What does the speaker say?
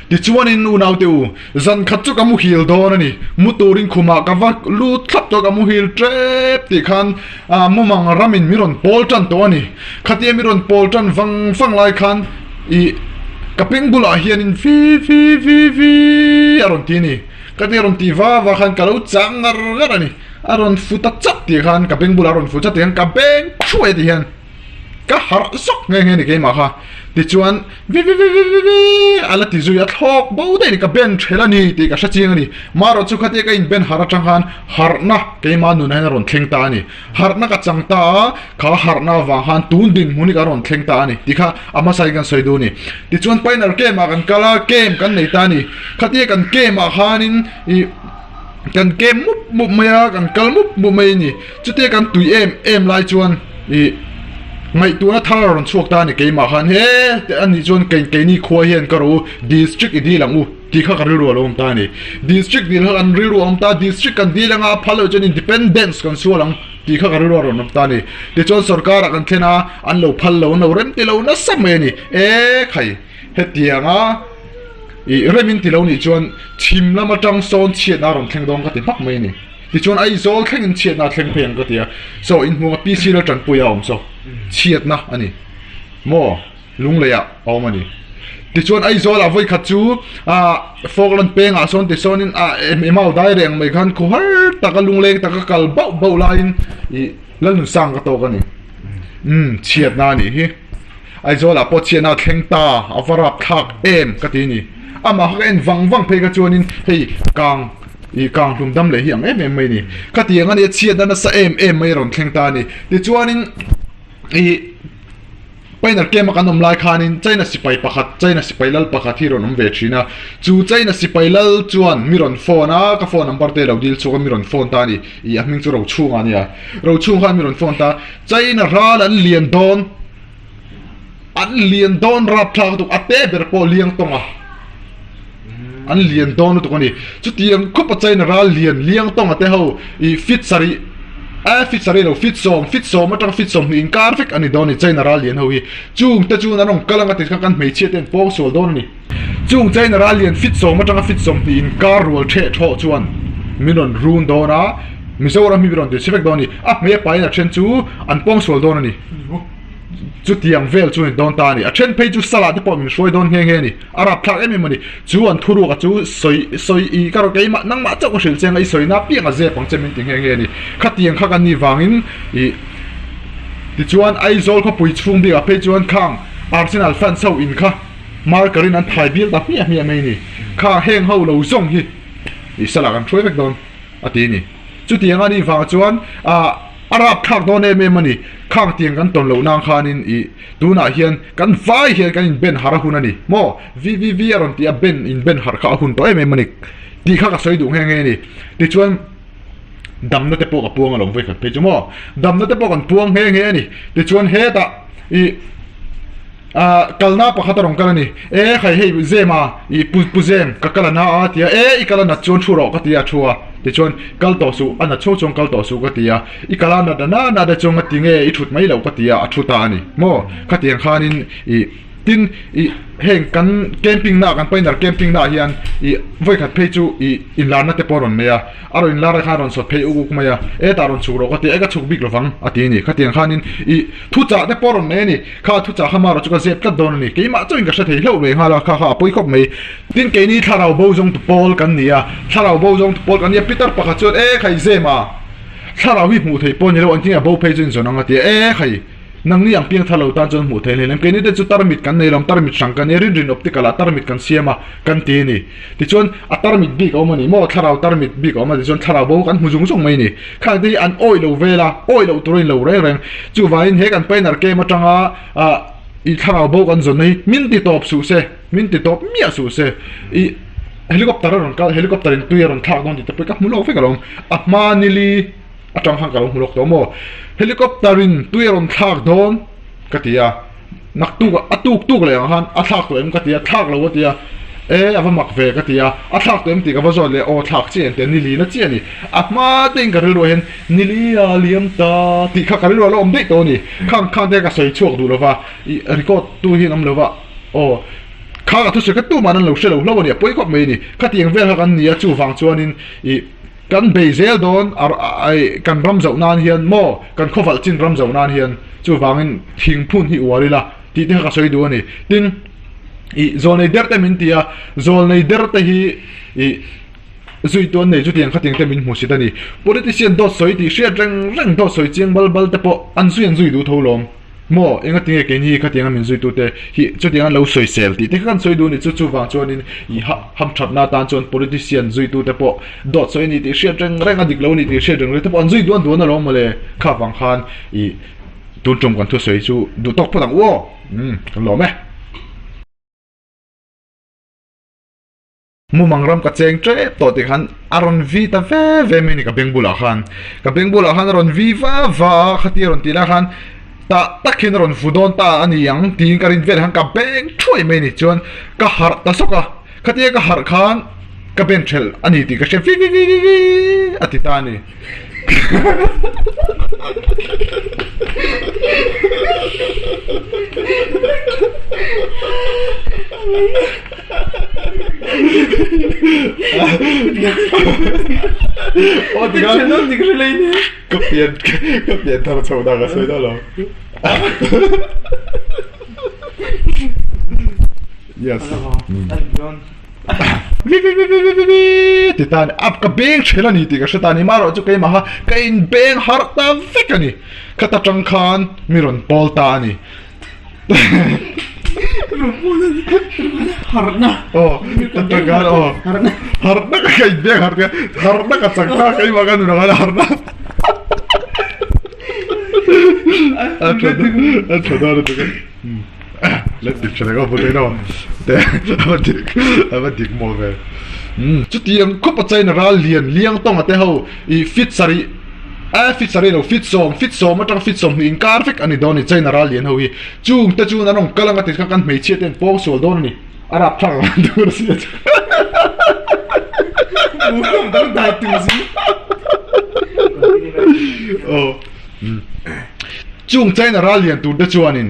Tichuanin unaute u, zan khat chu ka muhil dawn a ni. Mu turin khumah ka va lut thlap tawh, ka muhil tep tih khan mumang ramin mi rawn pawl tan tawh a ni. Khatia mi rawn pawl tan vang vang lai khan ih ka peng bulah hianin vi vi vi vi a rawn ti a ni. Khatia rawn tih va va khan ka lo chang ngar ngar a ni. A rawn fu ta chat tih khan ka beng bulah a rawn fu chat tih khan ka beng thuai a ti hian. Ka harh zawk nghe nghe ni keimah kha. Tichuan vi vi vi vi vi vi a la ti zui a, thlawk bo daih ni ka ben ṭhel a ni tih ka hre chiang a ni. Marawh chu khatia ka inben harh aṭang khan harhna keimah nunah hian a rawn thleng ta a ni. Harhna ka chang ta a, kha harhna avang khan tun dinhmun hi ka rawn thleng ta a ni tih kha a hmasa in kan sawi duh a ni. Tichuan Pioneer Camp ah kan kal a, camp kan nei ta a ni. Khatia kan camp ah khanin ih kan camp mup mup mai a, kan kal mup mup mai a ni. Chutia kan tui em em lai chuan ih ngaihtuahna thar a rawn chhuak ta a ni keimah khan he te a nih chuan kei keini khua hian ka rawh u district i dil ang u tih kha ka rilru a lo awm ta a ni. District dil kha kan rilru a awm ta a, district kan dil anga a phal loh chuan independence kan sual ang tih kha ka rilru a rawn awm ta a ni. Tichuan sorkar ah kan thlen a, an lo phal lo an lo rem ti lo nasa mai a ni. E khai hetianga ih rem in ti lo nih chuan chhim lam atang sawn chhiatna a rawn thleng dawn ka ti hmak mai a ni. Tichuan Aizawl thlengin chhiatna a thleng phei ang ka ti a, saw inhmuang a PC la tanpui a awm saw chhiatna a ni maw Lunglei ah a awm a ni. Tichuan Aizawl ah vawikhat chu ah Falkland peng ah sawn tisawn in ah Emau dai reng mai khan khaw har tak a lungleng tak a kal bauh bauh laiin ih Lalnunsang ka tawk a ni. Umm chhiatna a nih hi. Aizawl ah pawh chhiatna a thleng ta a va rap thlak em ka ti a ni. Amah kha ka en vang vang phei kha chuanin hei kang Ih kang hlum dam leh hi ang em em mai a ni. Khatiang a nia chhiatna nasa em em mai a rawn thleng ta a ni. Tichuanin ih Pioneer Camp a kan awm lai khanin China sipai pakhat, China sipai lal pakhat hi rawn awm ve thin a. Chu China sipai lal chuan mi rawn phone a, ka phone number te lo dil chhuak a mi rawn phone ta a ni. Ih a hming chu Rochhunga a nia. Rochhung khan mi rawn phone ta, China ral an lian dawn. An lian dawn rapthlak lutuk a te ber pawh liang tawng a an lian dawn lutuk a ni chutiang khawp a China ral lian liang tawng a te ho ih fit sarih eh fit sarih lo fit sawm fit sawm atang fit sawmhnih inkar vek a ni dawn a ni China ral lian ho hi chung te chuan an rawn kal anga tikhan kan hmeichhia te an pawng sual dawn a ni chung China ral lian fit sawm atanga fit sawmhnih inkar rual theh thawh chuan min rawn run dawn a Mizoram hi min rawn ti chhe vek dawn a ni a hmei a pain a then chu an pawng sual dawn a ni. Chutiang vel chu a ni dawn ta a ni. A then phei chu Salah te pawh min hruai dawn nghe nghe a ni. A rapthlak em em a ni. Chu an thuruaka chu sawi sawi i ka rawh keimah nangmah chauh ka hrilh che anga i sawi na piang a zep ang che min ti nghe nghe a ni. Khatiang kha kan nih vangin i tichuan Aizawl khawpui chhung bikah phei chuan khang Arsenal fans ho in kha marker in an thai bial ta hmiah hmiah mai a ni. Kha heng ho lo zawng hi i Salah kan hruai vek dawn a ti a ni. Chutiang a nih vang chuan ah. A rap thlak dawn em em a ni. Khang tiang kan tawn loh nang khanin ih tunah hian kan vai hian kan inben harh a hun a ni maw? VVV a rawn ti a, ben inben harh kha a hun tawh em em a ni tih kha ka sawi duh nghe nghe a ni. Tichuan damna te pawh ka puang alawm vawikhat phei chu maw? Damna te pawh kan puang nghe nghe a ni. Tichuan hetah ih ah kalna pakhat a rawn kal a ni. E khai hei zem a ih pu pu zem ka kal a na a ti a, e i kal a nat chuan thu rawh ka ti a thu a. Tichuan, Kal tawh suh, a nat chho chuan kal tawh suh ka ti a, i kal a nat a na na te chuan nga ti nge i thut mai loh ka ti a, a thu ta a ni. Maw? Khatiang khanin ih tin ih heng kan camping na kan pioneer camping na ah hian ih vawikhat phei chu ih inlarna te pawh a rawn nei a, a rawn inlar khan a rawn sawt phei uk uk mai a, e tah rawn chhuk rawh ka ti a, e ka chhuk bik lovang a ti a ni. Khatiang khanin ih thuchah te pawh a rawn nei a ni. Kha thuchah kha marawh chu ka zep tlat dawn a ni. Keimah chauhin ka hre thei hlauh ve nghal a, kha kha a pawi khawp mai. Tin keini thlarau bo zawng tu pawl kan ni a, thlarau bo zawng tu pawl kan ni a, Peter pakhat chuan e khai zem a, thlarau hi hmuh theih pawh ni lo, engtin nge bo phei chu in zawn ang a ti a, e khai nangni ang piang thar lo tan chuan hmuh theih hlei lem, keini te chu tarmit kan nei lo, tarmit hrang kan nei a, rinrin optical ah tarmit kan siam a kan ti a ni, tichuan a tarmit bik a awm a ni maw, thlarau tarmit bik a awm a tichuan thlarau bo kan hmu zung zung mai a ni, khang te hi an awih lo vel a, awih loh tur a in lo reng reng, chuvangin he kan pioneer camp atanga ah i thlarau bo kan zawn na hi min ti tawp suh se. Min ti tawp miah suh se, ih helicopter a rawn kal, helicopter in tui a rawn thlak dawn tih te pawh ka hmu lawk vek alawm, a hma nili atang khan ka lo hmu lawk tawh maw, helicopter in tui a rawn thlak dawn ka ti a, naktuk a tuk tuk leh ang khan a thlak tawh em ka ti a, thlak lo a ti a, e a va mak ve ka ti a, a thlak tawh em tih ka va zawt leh aw thlak chiah em tih a nili na chiah a ni, a hma te in ka rilruah hian nili a liam ta tih kha ka rilruah a lo awm daih tawh a ni, khang khang te ka sawi chhuak duh lova, ih record tu hi an awm lova. Aw, Kha ka thusawi kha tuman an lo hre lo hlauh a ni, a pawi khawp mai a ni. Khatiang vel kha kan ni a, chuvang chuanin ih kan bei zel dawn a kan ram zoh nan hian maw kan khawvalh chin ram zoh nan hian chuvangin thingphun hi uar ila tih te kha ka sawi duh a ni. Tin, ih zawlnei der te min ti a, zawlnei der te hi ih zui tu an nei chutiang khatiang te min hmu sit a ni. Politician dawt sawi tih hriat reng reng dawt sawi chiang bal bal te pawh an zui an zui duh tho lawm. Maw, engatinge keini khatianga min zuitute hi chutianga lo sawisel tih te kha kan sawi duh a ni chu, chuvang chuanin i hamthatna atan chuan politician zuitute pawh dawt sawi a ni tih hriat reng reng a dik lo a ni tih hriat reng reng te pawh an zui duan duan alawm mawle, kha vang khan i tun tum kan thusawi chu duh tawk phawt ang u aw, umm kan lawm e. Mumang ram ka cheng tep tawh tih khan a rawn vi ta ve ve mai a ni ka beng bulah khan. Ka beng bulah khan a rawn vi va va a, khatia rawn tih lai khan tah tak hian a rawn vu dawn ta a ni ang tiin ka rin vel khan ka beng thuai mai a ni. Chuan ka harh ta sawk a, khatia ka harh khan ka ben thelh a ni tih ka hria vi vi vi vi vi a ti ta a ni. Ka pian ka pian thar chho dah ka sawi dah lo. Yes. Vi vi vi vi vi vi vi ti ta a ni. A ka beng ṭhel a ni tih ka hre ta a ni. Marawh chu keimah kha ka inbeng harh ta vek a ni. Khata ṭang khan mi rawn pawl ta a ni. Harhna. Aw ta ṭang khan aw harhna ka inbeng harh ta harhna ka chak ta keimah ka nun ang a harhna. A ṭha a ṭha dawn lutuk e. Let dik tha reng a pute no te a dik a dik maw ve chutiang khawp a China ral lian liang tawng a te ho i fit sarih a fit sarih lo fit sawm fit sawm atang fit sawmhnih inkar vek a ni dawn a ni China ral lian ho hi chung te chuan an rawn kal anga ti kha kan hmeichhia te an pawng sual dawn a ni a rap thlak ang tur a sia chu aw chung China ral lian tur te chuanin.